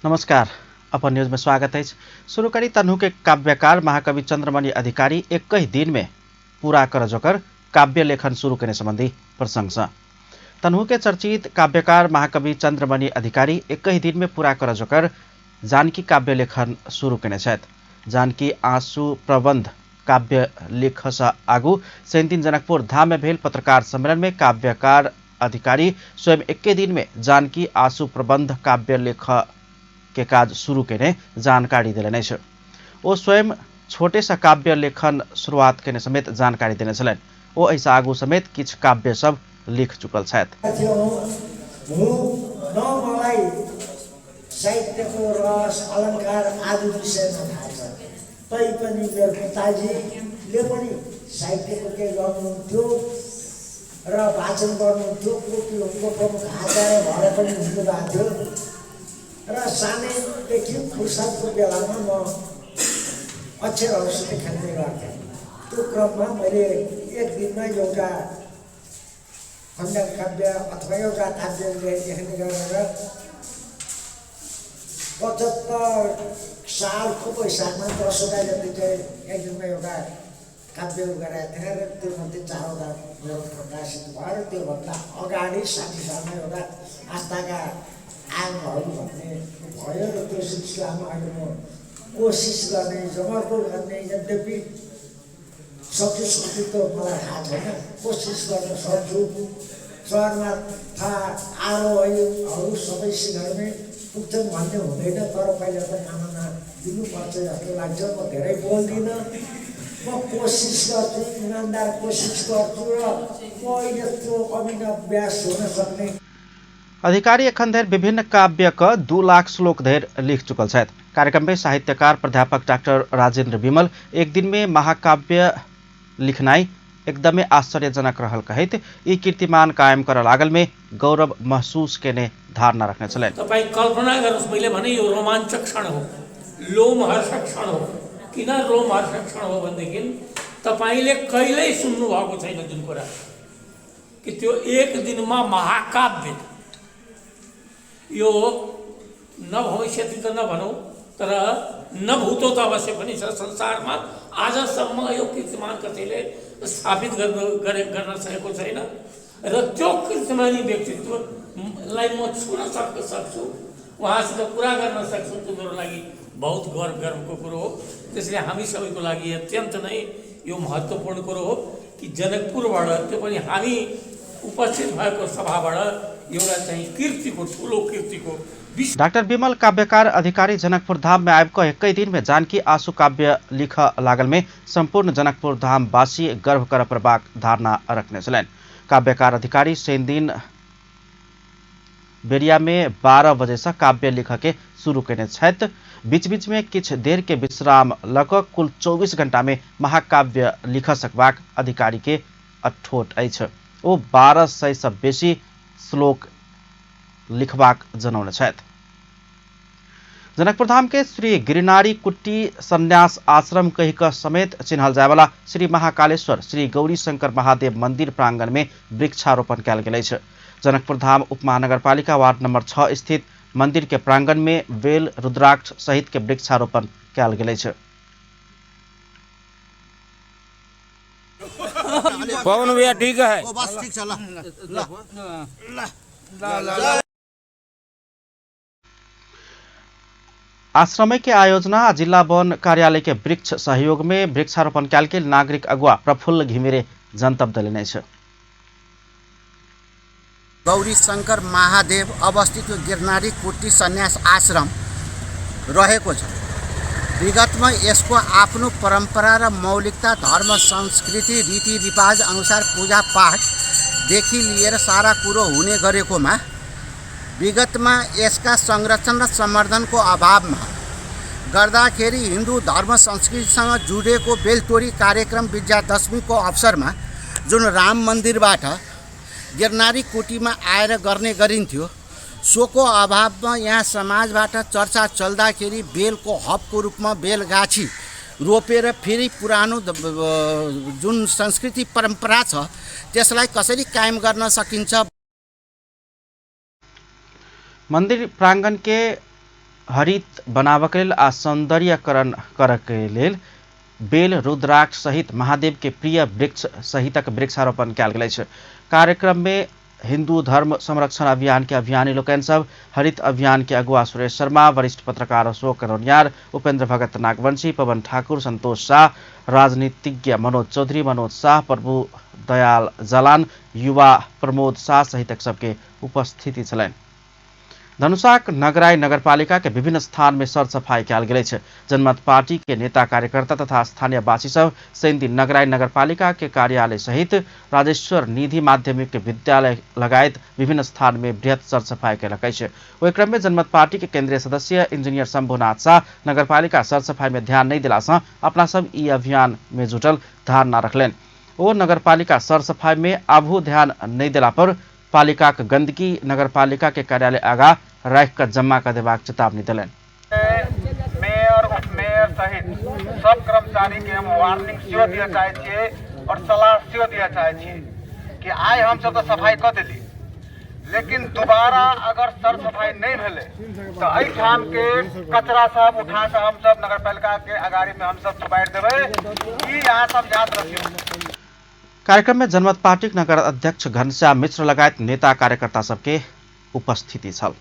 नमस्कार, अपन न्यूज में स्वागत है। शुरू करी तन्हू के काव्यकार महाकवि चंद्रमणि अधिकारी एक ही दिन में पूरा कर जोकर काव्य लेखन शुरू करने संबंधी प्रशंसा। तन्हू के चर्चित काव्यकार महाकवि चंद्रमणि अधिकारी एक ही दिन में पूरा कर जोकर जानकी काव्य लेखन शुरू केने छथि। जानकी आंसू प्रबंध काव्य लेख सँ आगू शनिदिन जनकपुर धाम में भेल पत्रकार सम्मेलन में काव्यकार अधिकारी स्वयं एके दिन में जानकी आंसू प्रबंध काव्य लेख के काज शुरू केने जानकारी देलनि अछि। ओ स्वयं छोटे सा काव्य लेखन शुरुआत केने समेत जानकारी देने छलनि। ओ एहिसँ आगू समेत किछु काव्य सब लिख चुकल छथि। न मलाई साहित्यको रस अलङ्कार आदि विषयमा थाहा छ, तैपनि मेरो पिताजीले पनि साहित्यको केही गर्नुहुन्थ्यो र वाचन गर्नुहुन्थ्यो। कोकिलको प्रमुख आचार्य भएर पनि हुनुभएको थियो र सानैदेखि फुर्सदको बेलामा म अक्षरहरूसित खेल्ने गर्थेँ। त्यो क्रममा मैले एक दिनमा एउटा खण्ड काव्य अथवा एउटा काव्य लेख्ने गरेर 75 सालको वैशाखमा 10वटा जति चाहिँ एक दिनमा एउटा काव्य गरेका थिएँ र त्योमध्ये 4वटा मेरो प्रकाशित भयो र त्योभन्दा अगाडि 60 सालमा एउटा आस्थाका आयामहरू भन्ने भयो र त्यो सिलसिलामा अहिले म कोसिस गर्ने, जमर्को गर्ने, यद्यपि सक्छु सक्छु त मलाई थाहा छैन, कोसिस गर्न सक्छु। सगरमाथा आरोहीहरू सबै शिखरमै पुग्छन् भन्ने हुँदैन, तर पहिला त कामना दिनुपर्छ जस्तो लाग्छ। म धेरै बोल्दिनँ, म कोसिस गर्छु, इमान्दार कोसिस गर्छु र म यस्तो अभिनव व्यास हुन सक्ने। अधिकारी एखन धरि विभिन्न काव्य क 2 लाख श्लोक धरि लिख चुकल छथि। कार्यक्रम में साहित्यकार प्राध्यापक डॉक्टर राजेंद्र विमल एक दिन में महाकाव्य लिखनाई एकदमै आश्चर्यजनक रहल कहैत ई कीर्तिमान कायम कर लागल में गौरव महसूस केने धारणा रखने छलनि। तपाई कल्पना गर्नुहोस्, मैले भने यो रोमाञ्चक क्षण हो, लोमहर्षक क्षण हो। किन रोमहर्षक क्षण हो भनेदेखि तपाईले कहिल्यै सुन्नु भएको छैन जुन कुरा कि त्यो एक दिनमा महाकाव्य, यो न भविष्यति त नभनौँ तर न भूतो त अवश्य पनि छ संसारमा। आजसम्म यो कीर्तिमान कसैले स्थापित गर्न सकेको छैन र त्यो कीर्तिमानी व्यक्तित्वलाई म छुन सक्छु, उहाँसित कुरा गर्न सक्छु, त्यो मेरो लागि बहुत गर्वको कुरो हो। त्यसैले हामी सबैको लागि अत्यन्त नै यो महत्त्वपूर्ण कुरो हो कि जनकपुरबाट, त्यो पनि हामी उपस्थित भएको सभाबाट एउटा चाहिँ कीर्तिको, ठुलो कीर्तिको विश्व। डाक्टर विमल काव्यकार अधिकारी जनकपुर धाम में आबि कऽ एकै दिन में जानकी आंसू काव्य लिख लागल में संपूर्ण जनकपुर धाम वासी गर्व कर पड़बाक धारणा रखने छलनि। काव्यकार अधिकारी शनिदिन बेरिया में 12 बजे से काव्य लिख के शुरू केने छथि। बीच बीच में किछु देर के विश्राम लऽ कऽ कुल 24 घंटा में महाकाव्य लिख सकबाक अधिकारी के अठोट अछि। ओ 1200 सँ बेसी श्लोक लिखबाक जनौने छथि। जनकपुर धाम के श्री गिरिनारी कुट्टी संन्यास आश्रम कहि कऽ समेत चिन्हल जायवाला श्री महाकालेश्वर श्री गौरी शंकर महादेव मंदिर प्रांगण में वृक्षारोपण कयल गेल अछि। जनकपुर धाम उपमहानगरपालिका वार्ड नंबर 6 स्थित मंदिर के प्रांगण में बेल रुद्राक्ष सहित के वृक्षारोपण कयल गेल अछि। पवन भैया ठीक है? बस ठीक चला। ल। आश्रम के आयोजना जिला वन कार्यालय के वृक्ष सहयोग में वृक्षारोपण कयल गेल नागरिक अगुआ प्रफुल्ल घिमिरे जनतब देलनि अछि। गौरी शंकर महादेव अवस्थित गिरनारी कुटी सन्यास आश्रम रहेको छ। विगतमा यसको आफ्नो परम्परा र मौलिकता, धर्म, संस्कृति, रीतिरिवाज अनुसार पूजापाठदेखि लिएर सारा कुरो हुने गरेकोमा विगतमा यसका संरक्षण र सम्वर्धनको अभावमा गर्दाखेरि हिन्दू धर्म संस्कृतिसँग जुडेको बेलतोडी कार्यक्रम विजयादशमीको अवसरमा जुन राम मन्दिरबाट गिरनारी कुटीमा आएर गर्ने गरिन्थ्यो, सोको अभावमा यहाँ समाजबाट चर्चा चल्दाखेरि बेलको हबको रूपमा बेलगाछी रोपेर फेरि पुरानो जुन संस्कृति परम्परा छ त्यसलाई कसरी कायम गर्न सकिन्छ। मंदिर प्रांगण के हरित बनाबक लेल आ सौंदर्यकरण करके लेल बेल रुद्राक्ष सहित महादेव के प्रिय वृक्ष सहितक वृक्षारोपण कयल गेल अछि। कार्यक्रम में हिंदू धर्म संरक्षण अभियान के अभियानी लोकनि सब, हरित अभियान के अगुआ सुरेश शर्मा, वरिष्ठ पत्रकार अशोक रौनियार, उपेंद्र भगत नागवंशी, पवन ठाकुर, संतोष शाह, राजनीतिज्ञ मनोज चौधरी, मनोज शाह, प्रभु दयाल जलान, युवा प्रमोद शाह सहितक सबके उपस्थिति छलनि। धनुषाक नगराई नगरपालिका के विभिन्न स्थान में सरसफाई कयल गेल अछि। जनमत पार्टी के नेता कार्यकर्ता तथा स्थानीयवासी सब शनिदिन नगराई नगरपालिका के कार्यालय सहित राजेश्वर निधि माध्यमिक विद्यालय लगायत विभिन्न स्थान में बृहत सरसफाई कयलक अछि। ओहि क्रम में जनमत पार्टी के केंद्रीय सदस्य इंजीनियर शंभुनाथ शाह नगरपालिका सरसफाई में ध्यान नहीं दिला सँ अपना सब ई अभियान में जुटल धारणा रखलनि। ओ नगरपालिका सरसफाई में आबहु ध्यान नहीं दिला पर पालिकाक गंदगी नगरपालिका के कार्यालय आगा राखि कऽ जमा कऽ देबाक चेतावनी देलनि। मेयर उपमेयर सहित सब कर्मचारी के हम वार्निंग सेहो दिअ चाहै छियै और सलाह सेहो दिअ चाहै छियै कि आइ हमसब तऽ सफाई कऽ देली, लेकिन दोबारा अगर सर सफाई नहीं भेलै तऽ एहिठाम के कचरा सब उठा कऽ हमसब नगरपालिका के अगाड़ी में हमसब थुबारि देबै, ई अहाँ सब याद रखियौ। कार्यक्रम में जनमत पार्टीक नगर अध्यक्ष घनश्याम मिश्र लगायत नेता कार्यकर्ता सबके उपस्थिति छल।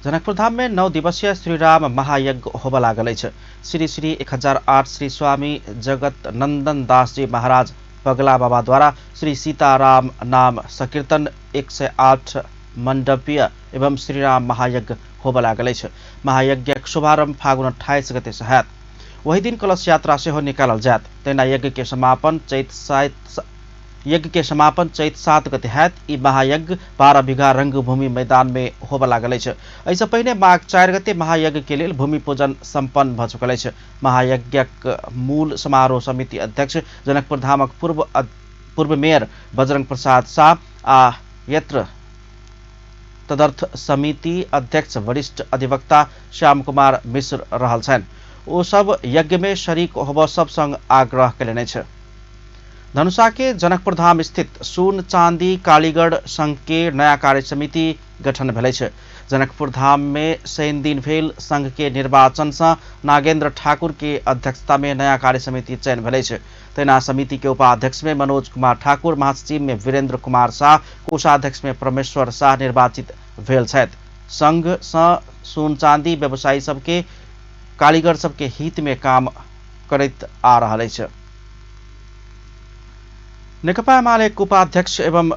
जनकपुरधाम में 9 दिवसीय श्रीराम महायज्ञ होबय लागल अछि। श्री श्री 1008 श्री स्वामी जगत नंदन दास जी महाराज पगला बाबा द्वारा श्री सीताराम नाम संकीर्तन 108 मंडपीय एवं श्रीराम महायज्ञ होबय लागल अछि। महायज्ञक शुभारंभ फागुन 28 गते से होयत। वही दिन कलश यात्रा सेहो निकालल जायत। तहिना यज्ञ के समापन चैत 7 गते होयत। ई महायज्ञ 12 बीघा रंगभूमि मैदान में होबय लागल अछि। एहिसँ पहिने माघ 4 गते महायज्ञ के लेल भूमि पूजन संपन्न भऽ चुकल अछि। महायज्ञक मूल समारोह समिति अध्यक्ष जनकपुर धामक पूर्व मेयर बजरंग प्रसाद शाह आ यत्र तदर्थ समिति अध्यक्ष वरिष्ठ अधिवक्ता श्याम कुमार मिश्र रहल छनि। ओ सब यज्ञ में शरीक होबऽ सब संग आग्रह कयलनि अछि। धनुषा के जनकपुर धाम स्थित सोन चांदी कालीगढ़ संघ के नया कार्य समिति गठन भेल अछि। जनकपुर धाम में शनि दिन भेल संघ के निर्वाचन से नागेंद्र ठाकुर के अध्यक्षता में नया कार्य समिति चयन भेल अछि। तहिना समिति के उपाध्यक्ष में मनोज कुमार ठाकुर, महासचिव में वीरेंद्र कुमार शाह, कोषाध्यक्ष में परमेश्वर शाह निर्वाचित भेल छथि। संघ से सोन चांदी व्यवसायी सबके कारीगर सबके हित में काम करैत आ रहल अछि। नेकपा एमाले उपाध्यक्ष एवं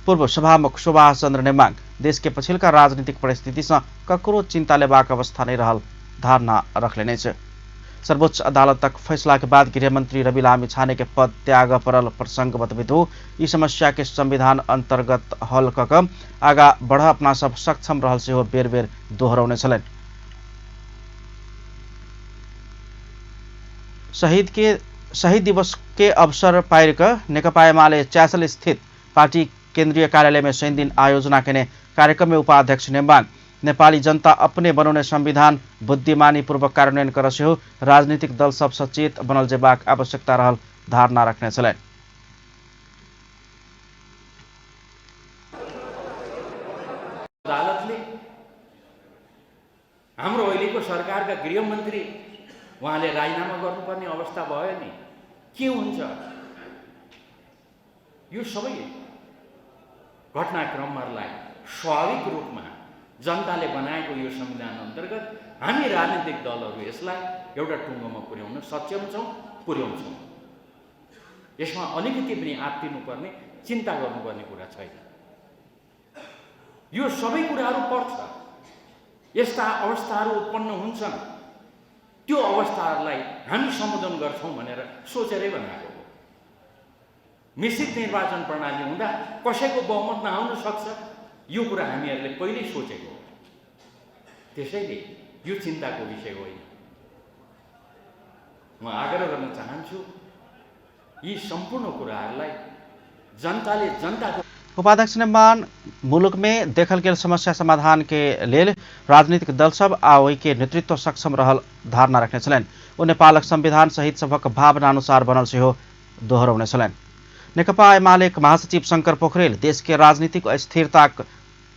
पूर्व सभामुख सुभाष चंद्र नेमाङ देश के पछिल्का राजनीतिक परिस्थिति से ककरो चिंता लेबाक अवस्था नहीं रहल धारणा रखलेने अछि। सर्वोच्च अदालतक फैसला के बाद गृहमंत्री रवि लामिछाने के पद त्याग पड़ल प्रसंग बतबैत ई समस्या के संविधान अंतर्गत हल कऽ कऽ आगा बढ़ अपना सब सक्षम रहल सेहो बेर बेर दोहरौने छलनि। शहीद दिवस के अवसर पारि कऽ नेकपा एमाले च्यासल स्थित पार्टी केंद्रीय कार्यालय में शनिदिन आयोजना केने कार्यक्रम में उपाध्यक्ष नेम्बाङ नेपाली जनता अपने बनौने संविधान बुद्धिमानी पूर्वक कार्यान्वयन कर सेहो राजनीतिक दल सब सचेत बनल जेबाक आवश्यकता रहल धारणा रखने छलनि। अदालतले हाम्रो अहिलेको सरकारका गृहमन्त्री उहाँले राजीनामा गर्नुपर्ने अवस्था भयो नि, के हुन्छ? यो सबै घटनाक्रमहरूलाई स्वाभाविक रूपमा जनताले बनाएको यो संविधान अन्तर्गत हामी राजनीतिक दलहरू यसलाई एउटा टुङ्गोमा पुर्याउन सक्षम छौँ, पुर्याउँछौँ। यसमा अलिकति पनि आत्तिनुपर्ने, चिन्ता गर्नुपर्ने कुरा छैन। यो सबै कुराहरू पर्छ, यस्ता अवस्थाहरू उत्पन्न हुन्छन्, त्यो अवस्थाहरूलाई हामी सम्बोधन गर्छौँ भनेर सोचेरै बनाएको हो। मिश्रित निर्वाचन प्रणाली हुँदा कसैको बहुमत नआउन सक्छ, यो कुरा हामीहरूले पहिल्यै सोचेको हो। त्यसैले यो चिन्ताको विषय होइन। म आग्रह गर्न चाहन्छु यी सम्पूर्ण कुराहरूलाई जनताले जनताको उपाध्यक्ष नेम्बाङ मुलुक में देखल गेल समस्या समाधान के लेल राजनीतिक दल सब आ ओहि के नेतृत्व सक्षम रहल धारणा रखने छलनि। ओ नेपालक संविधान सहित सभक भावना अनुसार बनल सेहो दोहरौने छलनि। नेकपा एमाले महासचिव शंकर पोखरेल देश के राजनीतिक अस्थिरताक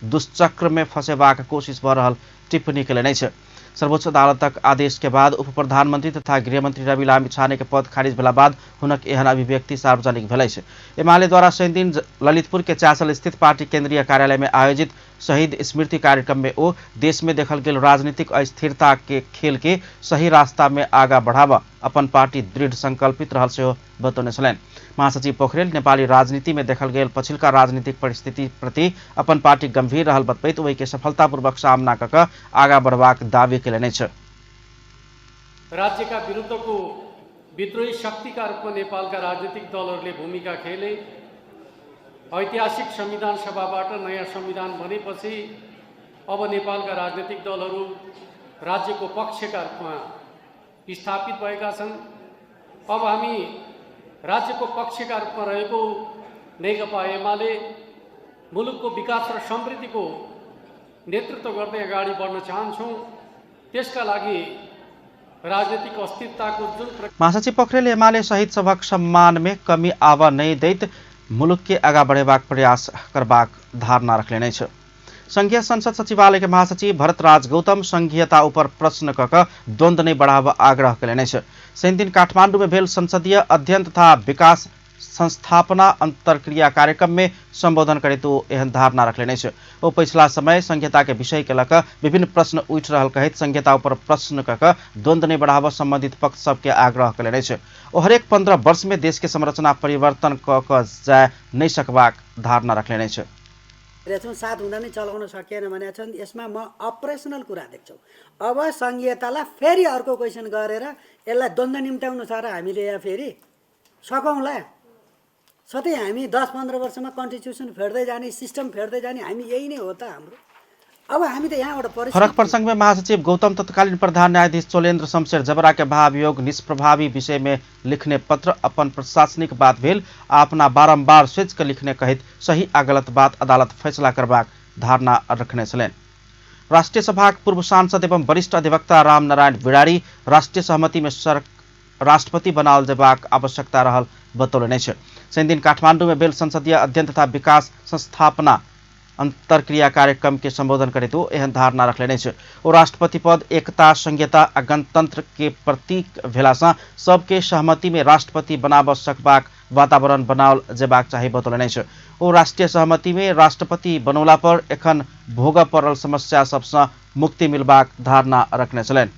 दुष्चक्र में फंसेबाक कोशिश भऽ रहल टिप्पणी केलनि अछि। सर्वोच्च अदालतक आदेश के बाद उप प्रधानमंत्री तथा गृहमंत्री रवि लामिछाने के पद खारिज भेला बाद हुनक एहन अभिव्यक्ति सार्वजनिक भेल अछि। एमाले द्वारा शनिदिन ललितपुर के चासल स्थित पार्टी केंद्रीय कार्यालय में आयोजित शहीद स्मृति कार्यक्रम में ओ देश में देखल गेल राजनीतिक अस्थिरता के खेल के सही रास्ता में आगा बढ़ावा अपन पार्टी दृढ़ संकल्पित रहल सेहो बतौने छलनि। महासचिव पोखरेल नेपाली राजनीति में देखल गेल पछिलका राजनीतिक परिस्थिति प्रति अपन पार्टी गंभीर रहल बतबैत ओहि के सफलतापूर्वक सामना कऽ कऽ आगा बढ़बाक दावी केलनि अछि। राज्यका विरुद्धको विद्रोही शक्तिका रूपमा नेपालका राजनीतिक दलहरूले भूमिका खेले। ऐतिहासिक संविधान सभाबाट नयाँ संविधान बनेपछि अब नेपालका राजनीतिक दलहरू राज्यको पक्षका रूपमा स्थापित भएका छन्। अब हामी राज्यको पक्षका रूपमा रहेको नेकपा एमाले मुलुकको विकास र समृद्धिको नेतृत्व गर्दै अगाडि बढ्न चाहन्छौँ। त्यसका लागि राजनीतिक अस्थिरताको जुन महासचिव पोखरेल एमाले शहीद सभक सम्मान में कमी आवा नहि दैत मुलुक के आगा बढ़ेबाक प्रयास करबाक धारणा रखलेने अछि। संघीय संसद सचिवालय के महासचिव भरतराज गौतम संघीयता ऊपर प्रश्न कऽ कऽ द्वंद्व नहि बढ़ाबऽ आग्रह केलनि अछि। शनिदिन काठमांडू में भेल संसदीय अध्ययन तथा विकास संस्थापना अंतर्क्रिया कार्यक्रम में संबोधन करैत ओ एहन धारणा रखलेने अछि। ओ पछिला समय संघीयता के विषय के लऽ कऽ विभिन्न प्रश्न उठि रहल कहैत संघीयता ऊपर प्रश्न कऽ कऽ द्वंद्व नहि बढ़ाबऽ संबंधित पक्ष सबके आग्रह केलनि अछि। ओ हरेक 15 वर्ष में देश के संरचना परिवर्तन कऽ कऽ जाय नहि सकबाक धारणा रखलेने अछि। साथ हुँदा नै चलाउन सकिएन भनेका छन्। यसमा म अपरेसनल कुरा देख्छु। अब सङ्घीयतालाई फेरि अर्को क्वेसन गरेर यसलाई द्वन्द्व निम्त्याउनु छ र हामीले यहाँ फेरि सकौँला। सधैँ हामी 10-15 वर्षमा कन्स्टिट्युसन फेर्दै जाने, सिस्टम फेर्दै जाने, हामी यही नै हो त हाम्रो। अब हामी त यहाँबाट फरक प्रसंग में महासचिव गौतम तत्कालीन प्रधान न्यायाधीश चोलेन्द्र शमशेर जबरा के महाभियोग निष्प्रभावी विषय में लिखने पत्र अपन प्रशासनिक बात भेल आ अपना बारंबार सोचि के लिखने कहैत सही आ गलत बात अदालत फैसला करबाक धारणा रखने छलनि। राष्ट्रीय सभाक पूर्व सांसद एवं वरिष्ठ अधिवक्ता रामनारायण बिरारी राष्ट्रीय सहमति में राष्ट्रपति बनाओल जेबाक आवश्यकता रहल बतौलनि अछि। शनिदिन काठमांडू में भेल संसदीय अध्ययन तथा विकास संस्थापना अंतर्क्रिया कार्यक्रम के संबोधन करैत ओ एहन धारणा रखलनि अछि। ओ राष्ट्रपति पद एकता, संघीयता आ गणतंत्र के प्रतीक भेलासँ सबके सहमति में राष्ट्रपति बनाबऽ सकबाक वातावरण बनाओल जेबाक चाही बतौलनि अछि। ओ राष्ट्रीय सहमति में राष्ट्रपति बनौला पर एखन भोगऽ पड़ल समस्या सबसँ मुक्ति मिलबाक धारणा रखने छलनि।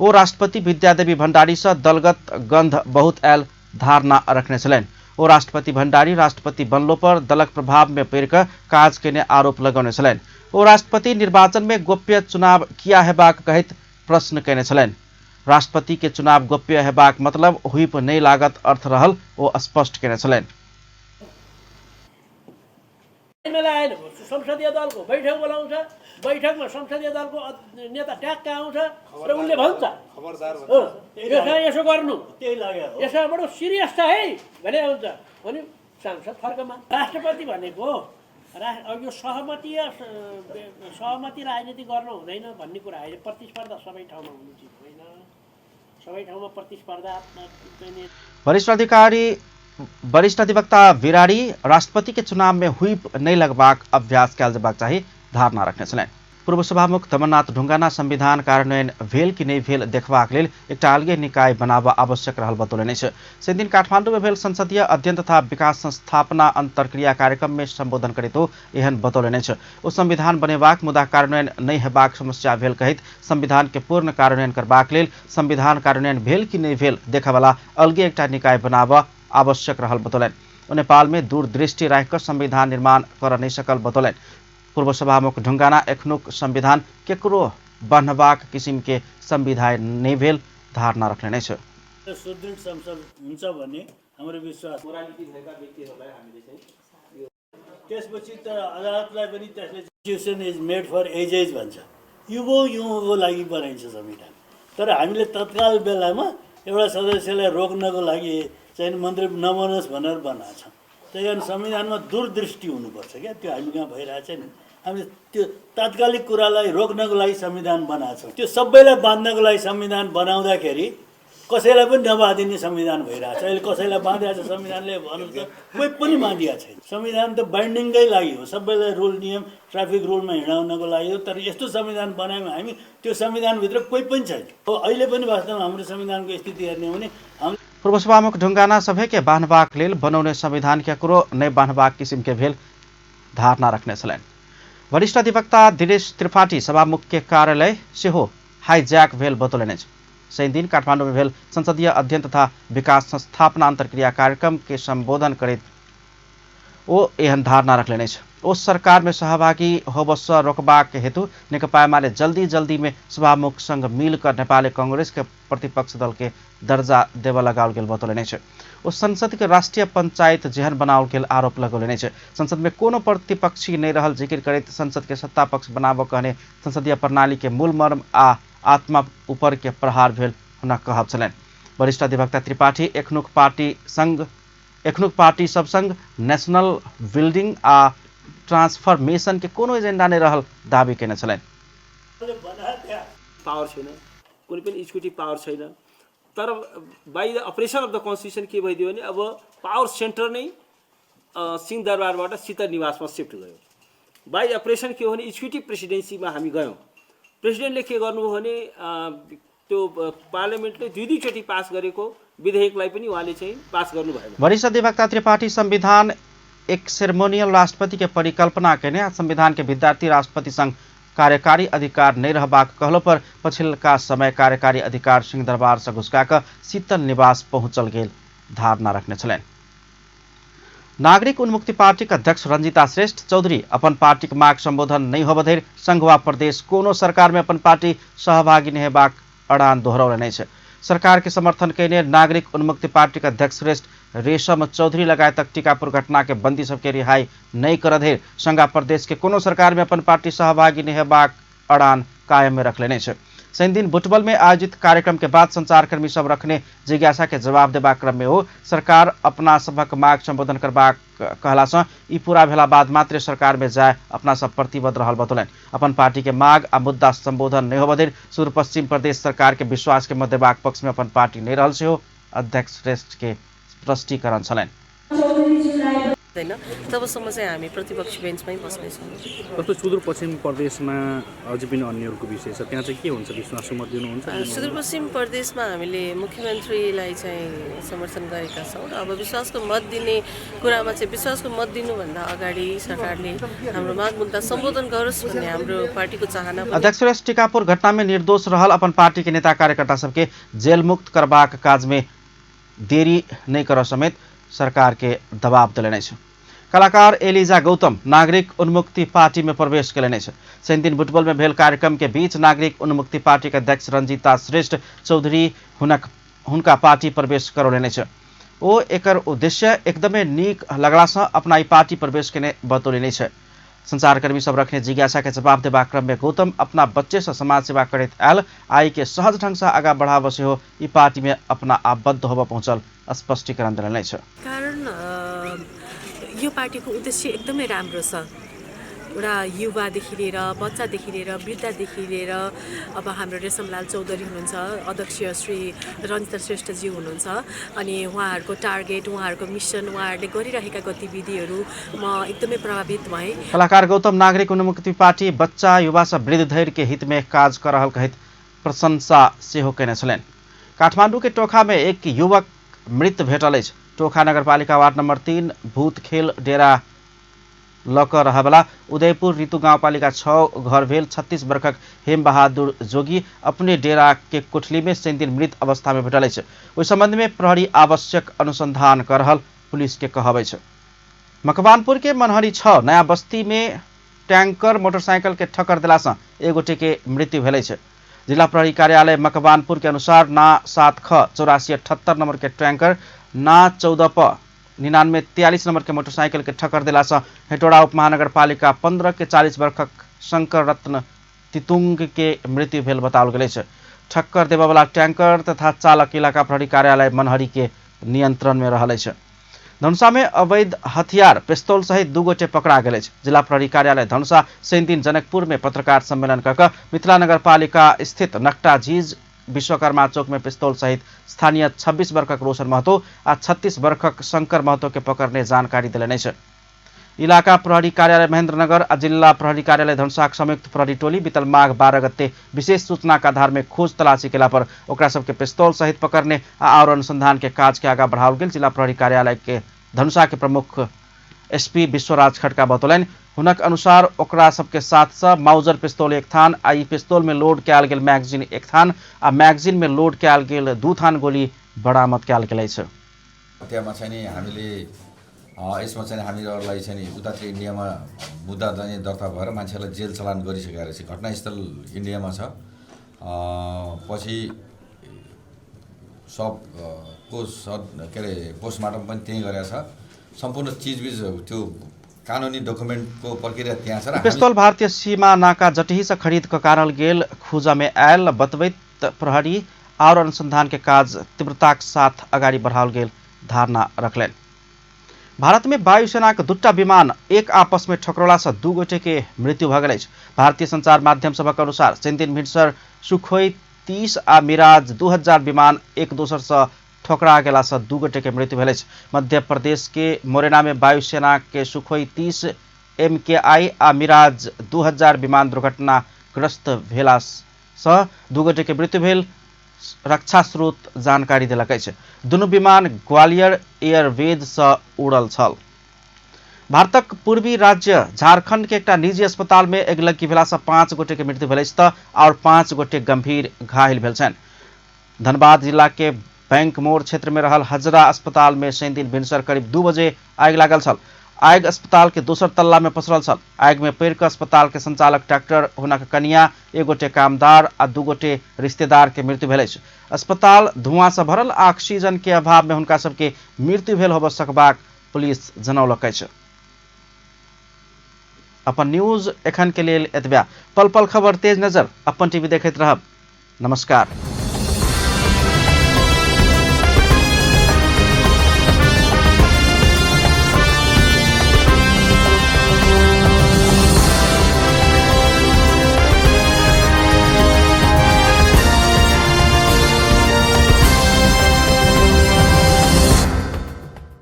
ओ राष्ट्रपति विद्यादेवी भण्डारीसँ दलगत गंध बहुत आयल धारणा रखने छलनि। ओ राष्ट्रपति भण्डारी राष्ट्रपति बनलो पर दलक प्रभाव में पड़ि कऽ काज केने आरोप लगौने छलनि। ओ राष्ट्रपति निर्वाचन में गोप्य चुनाव किया हेबाक कहैत प्रश्न केने छलनि। राष्ट्रपति के चुनाव गोप्य हेबाक मतलब हुइप नहि लागत अर्थ रहल ओ स्पष्ट केने छलनि। संसदीय दलको बैठक बोलाउँछ, बैठकमा संसदीय दलको नेता ट्याक्क आउँछ र उनले भन्छ यसो गर्नु, यसो बडो सिरियस छ है भने हुन्छ भने सांसद फर्कमा। राष्ट्रपति भनेको यो सहमति राजनीति गर्नु हुँदैन भन्ने कुरा होइन। प्रतिस्पर्धा सबै ठाउँमा हुनु चिज होइन, सबै ठाउँमा प्रतिस्पर्धा। वरिष्ठ अधिवक्ता बिरारी राष्ट्रपति के चुनाव में हुइप नहि लगबाक अभ्यास कयल जेबाक चाही धारणा रखने छलनि। पूर्व सभामुख दमननाथ ढुंगाना संविधान कार्यान्वयन भेल कि नहि भेल देखबाक लेल एकटा अलगे निकाय बनाबऽ आवश्यक रहल बतौलनि अछि। शनिदिन काठमांडू में भेल संसदीय अध्ययन तथा विकास संस्थापना अंतर्क्रिया कार्यक्रम में संबोधन करैत ओ एहन बतौलनि अछि। ओ संविधान बनेबाक मुदा कार्यान्वयन नहि हेबाक समस्या भेल कहैत संविधान के पूर्ण कार्यान्वयन करबाक लेल संविधान कार्यान्वयन भेल कि नहि भेल देखऽवला अलगे एकटा निकाय बनाबऽ आवश्यक रहल बतौलनि। ओ नेपाल में दूरदृष्टि राखि कऽ संविधान निर्माण करऽ नहि सकल बतौलनि। पूर्व सभामुख ढुंगाना एखनुक संविधान केकरो बन्हबाक किसिम के संविधान नहि भेल धारणा रखलनि अछि। सुदृढ संसद हुन्छ भन्ने हाम्रो विश्वास। मोरालिटी भएका व्यक्तिहरूलाई हामीले चाहिँ त्यसपछि त अदालतलाई पनि त्यसले constitution is made for ages भन्छ, युगौँ युगौँको लागि बनाइन्छ संविधान। तर हामीले तत्काल बेलामा एउटा सदस्यलाई रोक्नको लागि चाहिँ मन्त्री नबनोस् भनेर बनाएको छ। त्यही कारण संविधानमा दूरदृष्टि हुनुपर्छ क्या, त्यो हामी कहाँ भइरहेको छैन। हामीले त्यो तात्कालिक कुरालाई रोक्नको लागि संविधान बनाएको छौँ, त्यो सबैलाई बाँध्नको लागि संविधान बनाउँदाखेरि कसैलाई पनि नबाँधिने संविधान भइरहेको छ। अहिले कसैलाई बाँधिरहेको छ संविधानले भन्नु त कोही पनि बाँधिएको छैन। संविधान त बाइन्डिङकै लागि हो, सबैलाई रुल नियम ट्राफिक रुलमा हिँडाउनको लागि हो। तर यस्तो संविधान बनायौँ हामी, त्यो संविधानभित्र कोही पनि छैन। अब अहिले पनि वास्तवमा हाम्रो संविधानको स्थिति हेर्ने हो भने हामी पूर्व सभामुख ढुङ्गाना सभे के बान्हबाक लेल बनौने संविधान के कुरो नै बान्हबाक किसिम के भेल धारणा रखने छलनि। वरिष्ठ अधिवक्ता दिनेश त्रिपाठी सभामुख के कार्यालय सेहो हाईजैक भेल बतौलनि अछि। शनि दिन काठमाडौँ में भेल संसदीय अध्ययन तथा विकास संस्थापना अंतर्क्रिया कार्यक्रम के संबोधन करैत ओ एहन धारणा रखलनि अछि। ओ सरकार में सहभागी होबसँ रोकबाक हेतु नेकपा एमाले जल्दी जल्दी में सभामुख संग मिलकर नेपाली कांग्रेस के प्रतिपक्ष दल के दर्जा देबऽ लगाओल गेल बतौलनि अछि। ओ संसद के राष्ट्रिय पंचायत जेहन बनाओल गेल आरोप लगौलनि अछि। संसद में कोनो प्रतिपक्षी नहि रहल जिक्र करैत संसद के सत्ता पक्ष बनाबऽ कहने संसदीय प्रणाली के मूल मर्म आ आत्मा ऊपर के प्रहार भेल हुनक कहब छलनि। वरिष्ठ अधिवक्ता त्रिपाठी एखनुक पार्टी सब संग नेशनल बिल्डिंग आ ट्रांसफॉर्मेशन के कोनो एजेंडा नहीं रहल दावी केने छलनि। पावर छैन, कुनै पनि एक्जिक्युटिभ पावर छैन, तर by the operation of the constitution के भइदियो भने अब पावर सेन्टर नै सिंहदरबारबाट शीतल निवासमा सिफ्ट गयो। बाई अपरेसन के हो भने एक्जिक्युटिभ प्रेसिडेन्सीमा हामी गयौँ। प्रेसिडेन्टले के गर्नुभयो भने त्यो पार्लियामेन्टले दुई दुईचोटि पास गरेको विधेयकलाई पनि उहाँले चाहिँ पास गर्नु भएन। वरिष्ठ अधिवक्ता त्रिपाठी संविधान एक सेरेमोनियल राष्ट्रपति के परिकल्पना केने संविधान के विद्यार्थी राष्ट्रपति संग कार्यकारी अधिकार नहीं रहबाक कहलो पर पछिल्का समय कार्यकारी अधिकार सिंहदरबार से घुसका कऽ शीतल निवास पहुंचल गेल धारणा रखने छलनि। नागरिक उन्मुक्ति पार्टी के अध्यक्ष रंजीता श्रेष्ठ चौधरी अपन पार्टी के माग संबोधन नहीं होबऽ धरि संघ वा प्रदेश कोनो सरकार में अपन पार्टी सहभागी नहीं हेबाक अड़ान दोहरौलनि अछि। सरकार के समर्थन कयने नागरिक उन्मुक्ति पार्टी के अध्यक्ष श्रेष्ठ रेशम चौधरी लगायतक टीकापुर घटना के बंदी सबके रिहाई नहीं करऽ धरि संघ आ प्रदेश के कोनो सरकार में अपन पार्टी सहभागी नहीं हेबाक अड़ान कायम में रखलनि अछि। शनिदिन बुटवल में आयोजित कार्यक्रम के बाद संचारकर्मी सब रखने जिज्ञासा के जवाब देबाक क्रम में हो सरकार अपना सभक माग संबोधन करबाक कहला से ई पूरा भेला बाद मात्र सरकार में जाय अपना सब प्रतिबद्ध रहल बतौलनि। अपन पार्टी के माग आ मुद्दा संबोधन नहीं होबऽ धरि सुदूरपश्चिम प्रदेश सरकार के विश्वास के मत देबाक पक्ष में अपन पार्टी नहीं रहल सेहो अध्यक्ष श्रेष्ठ के स्पष्टीकरण छलनि। तबसम्म चाहिँ हामी प्रतिपक्षी बेन्चमै बस्नेछौँ। कस्तो सुदूरपश्चिम प्रदेशमा अझै पनि अन्यहरूको विषय छ, त्यहाँ चाहिँ के हुन्छ? विश्वासको मत दिनुहुन्छ? सुदूरपश्चिम प्रदेशमा हामीले मुख्यमन्त्रीलाई चाहिँ समर्थन गरेका छौँ र अब विश्वासको मत दिने कुरामा चाहिँ विश्वासको मत दिनुभन्दा अगाडि सरकारले हाम्रो माग मुद्दा सम्बोधन गरोस् भन्ने हाम्रो पार्टीको चाहना पनि। अध्यक्ष श्रेष्ठ टीकापुर घटना में निर्दोष रहल अपन पार्टी के नेता कार्यकर्ता सबके जेल मुक्त करबाक काज में देरी नहीं कर समेत सरकार के दबाव देलनि अछि। कलाकार एलिजा गौतम नागरिक उन्मुक्ति पार्टी में प्रवेश केलनि अछि। शनिदिन बुटवल में भेल कार्यक्रम के बीच नागरिक उन्मुक्ति पार्टी के अध्यक्ष रंजीता श्रेष्ठ चौधरी हुनका पार्टी प्रवेश करौलनि अछि। ओ एकर उद्देश्य एकदमै नीक लगलासँ अपना ई पार्टी प्रवेश केने बतौलनि अछि। संचारकर्मी सब रखने जिज्ञासा के जवाब देबाक क्रम में गौतम अपना बच्चे से समाज सेवा करैत आयल आई के सहज ढंग से आगा बढ़ाव सेहो ई पार्टी में अपना आबद्ध होबऽ पहुंचल स्पष्टीकरण देलनि अछि। कारण यो पार्टीको उद्देश्य एकदमै राम्रो छ। एउटा युवादेखि लिएर बच्चादेखि लिएर वृद्धदेखि लिएर अब हाम्रो रेशमलाल चौधरी हुनुहुन्छ, अध्यक्ष श्री रञ्जिता श्रेष्ठज्यू हुनुहुन्छ अनि उहाँहरूको टार्गेट, उहाँहरूको मिसन, उहाँहरूले गरिरहेका गतिविधिहरू म एकदमै प्रभावित भएँ। कलाकार गौतम नागरिक उन्मुक्ति पार्टी बच्चा युवा से वृद्ध धरि के हित में काज कर रहल कहैत प्रशंसा सेहो केने छलनि। काठमांडू के टोखा में एक युवक मृत भेटल अछि। टोखा नगरपालिका वार्ड नंबर 3 भूतखेल डेरा लऽ कऽ रहयवला उदयपुर ऋतु गाउँपालिका 6 घर भेल 36 वर्षक हेम बहादुर जोगी अपने डेरा के कोठली में शनिदिन मृत अवस्था में भेटल अछि। ओहि संबंध में प्रहरी आवश्यक अनुसंधान कर रहल पुलिस के कहब अछि। मकवानपुर के मनहरी 6 नया बस्ती में टैंकर मोटरसाइकिल के ठक्कर देला से एक गोटे के मृत्यु भेल अछि। जिला प्रहरी कार्यालय मकवानपुर के अनुसार ना 7 ख 84 78 नंबर के टैंकर ना 14 प 99 43 नंबर के मोटरसाइकिल के ठक्कर देला से हेटौड़ा उपमहानगरपालिका 15 के 40 वर्षक शंकर रत्न तितुंग के मृत्यु भेल बताओल गेल अछि। ठक्कर देबयवला टैंकर तथा चालक इलाका प्रहरी कार्यालय मनहरी के नियंत्रण में रहल अछि। धनुषा में अवैध हथियार पिस्तौल सहित 2 गोटे पकड़ा गेल अछि। जिला प्रहरी कार्यालय धनुषा शनिदिन जनकपुर में पत्रकार सम्मेलन कऽ मिथिला नगरपालिका स्थित नकटा झीज विश्वकर्मा चौक में पिस्तौल सहित स्थानीय 26 वर्षक रोशन महतो आ 36 वर्षक शंकर महतो के पकड़ने जानकारी देलनि अछि। इलाका प्रहरी कार्यालय महेन्द्रनगर आ जिल्ला प्रहरी कार्यालय धनुषाक संयुक्त प्रहरी टोली बीतल माघ 12 गते विशेष सूचना के आधार में खोज तलाशी केला पर ओकरा सबके पिस्तौल सहित पकड़ने आ और अनुसंधान के काज के आगा बढ़ाओल गेल जिला प्रहरी कार्यालय के धनुषा के प्रमुख एसपी विश्वराज खड़का बतौलनि। हुनक अनुसार ओकरा सबके साथ सँ माउजर पिस्तौल एक थान आ ई पिस्तौल में लोड कयल गेल मैगजीन एक थान आ मैगजीन में लोड कयल गेल 2 थान गोली बरामद कयल गेल अछि। हत्यामा चाहिँ नि हामीले यसमा चाहिँ हामीहरूलाई चाहिँ नि उतातिर इन्डियामा मुद्दा चाहिँ दर्ता भएर मान्छेलाई जेल चलान गरिसकेको रहेछ। घटनास्थल इन्डियामा छ। पछि सबको के अरे पोस्टमार्टम पनि त्यहीँ गरेको छ। सम्पूर्ण चिजबिज त्यो कानुनी डकुमेन्टको प्रक्रिया त्यहाँ छ। र पिस्तौल भारतीय सीमा नाका जटही से खरीद क कारण गेल खोजा में आयल बतबैत प्रहरी और अनुसंधान के काज तीव्रताक साथ अगाडि बढ़ाओल गेल धारणा रखलनि। भारत में वायुसेना के 2 विमान एक आपस में ठकरला से 2 गोटे के मृत्यु भ गेल अछि। भारतीय संचार माध्यम सभक अनुसार शनिदिन भिनसर सुखोई 30 आ मिराज 2000 विमान एक दोसर से ठोकरा गेला से 2 गोटे के मृत्यु भेल अछि। मध्य प्रदेश के मोरेना में वायुसेना के सुखोई 30 MKI आ मिराज 2000 विमान दुर्घटनाग्रस्त भेला से 2 गोटे के मृत्यु भेल रक्षा स्रोत जानकारी देलक अछि। दुनू विमान ग्वालियर एयरवेज से उड़ल छल। भारतक पूर्वी राज्य झारखंड के एकटा निजी अस्पताल में अगिलग्गी भेला से 5 गोटे के मृत्यु भेल अछि त और 5 गोटे गंभीर घायल भेल छनि। धनबाद जिला के बैंक मोड़ क्षेत्र में रहल हजरा अस्पताल में शनिदिन भिनसर करीब 2 बजे आगि लागल छल। आगि अस्पताल के दोसर तल्ला में पसरल छल। आगि में पड़ि कऽ अस्पताल के संचालक डॉक्टर, हुनक कनिया, 1 गोटे कामदार आ 2 गोटे रिश्तेदार के मृत्यु भेल अछि। अस्पताल धुआं से भरल ऑक्सीजन के अभाव में हुनका सबके मृत्यु भेल होबय सकबाक पुलिस जनौलक अछि। अपन न्यूज एखन के लेल एतबे। पल पल खबर तेज नजर अपन टीवी देखैत रहब। नमस्कार।